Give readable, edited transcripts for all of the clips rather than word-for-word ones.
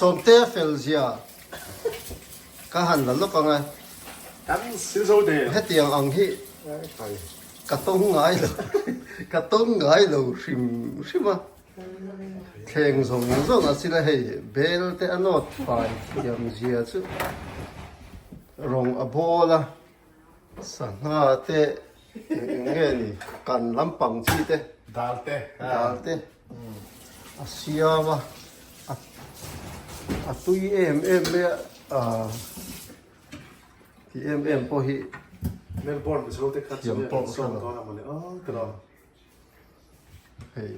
Sawmte fel zia ka han la lawk ang e. Kan sil zo der. Hetiang ang hi ka tawng ngai lo ka tawng ngai lo hrim hrim a. Thleng zawng zawng a sila hei bel te a nawt fai thiam zia chu rawng a bawl a. Sangha te eng nge ni kan lampang chi te dal te dal te a siam a a tui em em mai a ah ti em em pawh hi Melbourne Mizo te kha chu thiam pawh ka hre lo. Hei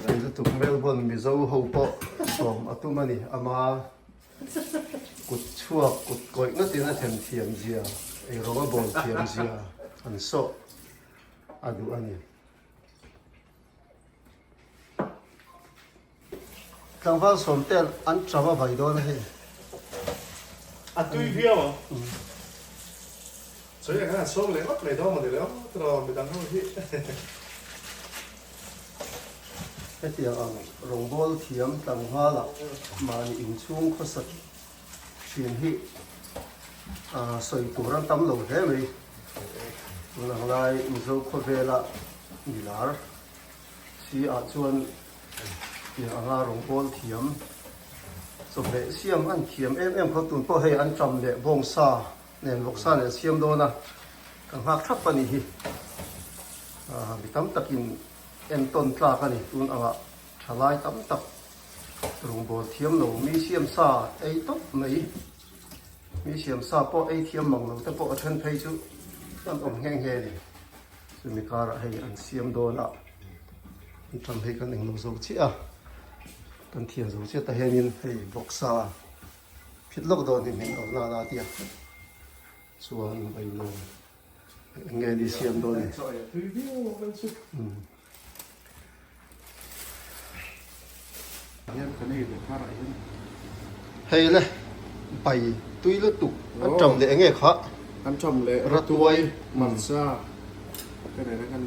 thei lutuk Melbourne Mizo ho pawh sawm a tum a ni ama kut chhuak kut kawih ngatin a them thiam zia eirawng a bawl thiam zia an sawh a duh a ni. Tlangval sawm te an ṭam a vai dawn a hei. A tui viau ang. Chawi ang hian an sawm leh ngawt mai dawn maw ni le aw tiraw midang ho hi. Hetiang ang rawngbawl thiam tlangvala mahni inchhung khawsa thin hi sawi tur an tam lo hle mai. Tun ang lai Mizo khawvela milar si ah chuan Tiang anga rawngbawl thiam chawhmeh siam an thiam em em khaw tun pawh hei an ṭam leh bawngsa nen vawksa nen siam dawn a ka nghak thlap a nih hi ah mi tam takin entawn tlak a ni tun angah thalai tam tak rawngbawl thiam lo mi siam sa ei tawp mai mi siam sa pawh ei thiam mang lo te pawh a then phei chu an awm nghe nghe a ni chumi karah hei an siam dawn a. An ṭam hei kan englo zo chiah a, kan thian zo chiah ta hianin hei vawksa phit lawk dawn hi hming auh nana a tia chuan vailo eng nge ni siam dawn ni. Hei le bai tui lutuk an ṭam leh eng nge kha? An ṭam leh ratuai hmarcha te nena kan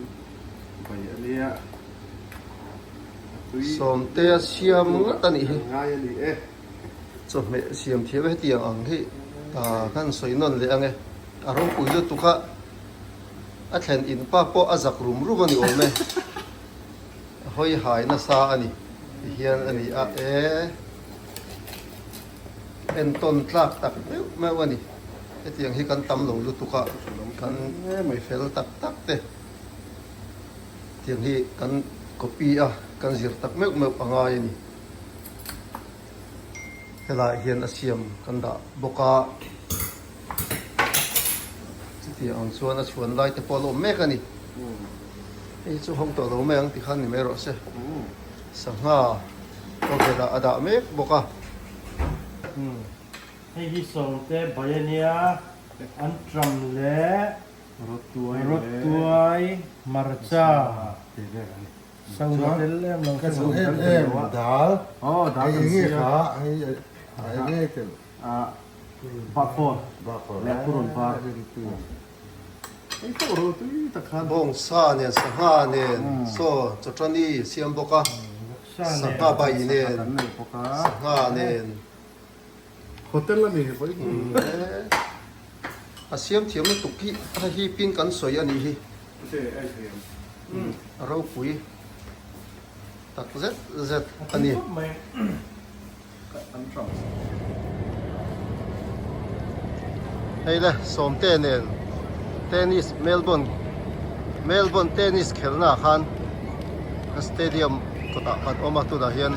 bai a nia. A tui Sawmte a siam ngat a nih hi. Kan ngai a ni e. Chawhmeh siam thiam hetiang ang hi kan sawi nawn leh ang e. A ropui lutuk a, a thlen in pa pawh a zak rum rum a ni awm e. A hawi hai nasa a ni ti hian a ni a e entawn tlak tak meuh meuh a ni. Hetiang hi kan tam lo lutuk a kan mi fel tak tak te tiang hi kan copy a kan zir tak meuh meuh a ngai a ni. Helaiah hian a siam kan dah bawk a chutiang ang chuan a chhuan lai te pawh a la awm mek a ni hei chu hawng tawh lo mai ang tikhan ni mai rawh se sangha khawvelah a dah mek bawk a. Hei hi sawmte bai a nia an ṭam leh rawtuai hmarcha Sauna tel em lo Ka duh em em dal. Oh dal kan Hei sia. kha hei a enge tel. Ah bakhaw leh purun var. Hei pawh ro tui tak khan. Bawngsa nen sangha nen saw chawṭani siam bawk a sangha bai nen sangha nen. Hotel a ni hi vawi. A siam thiam lutuk hi a hi pin kan sawi a nih hi. A ropui tak zet zet a ni. Hei le Sawmte nen tennis Melbourne Melbourne tennis khelhna ah khan stadium kawtah kan awm a tunah hian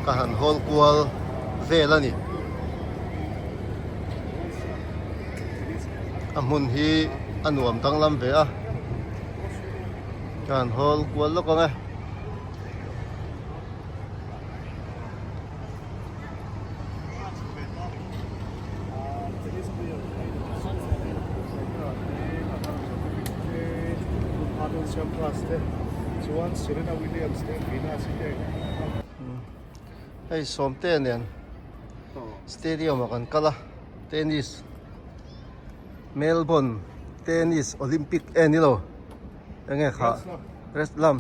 ka han hawl kual vel a ni. A hmun hi a nuam danglam ve a ka han hawl kual lawk ang e. Hei Sawmte nen stadium ah kan kal a tennis Melbourne tennis olympic e ni lo enge kha lam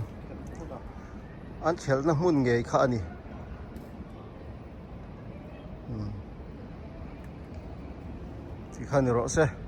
an khelhna hmun ngei kha a ni. Tikhan ni rawh se.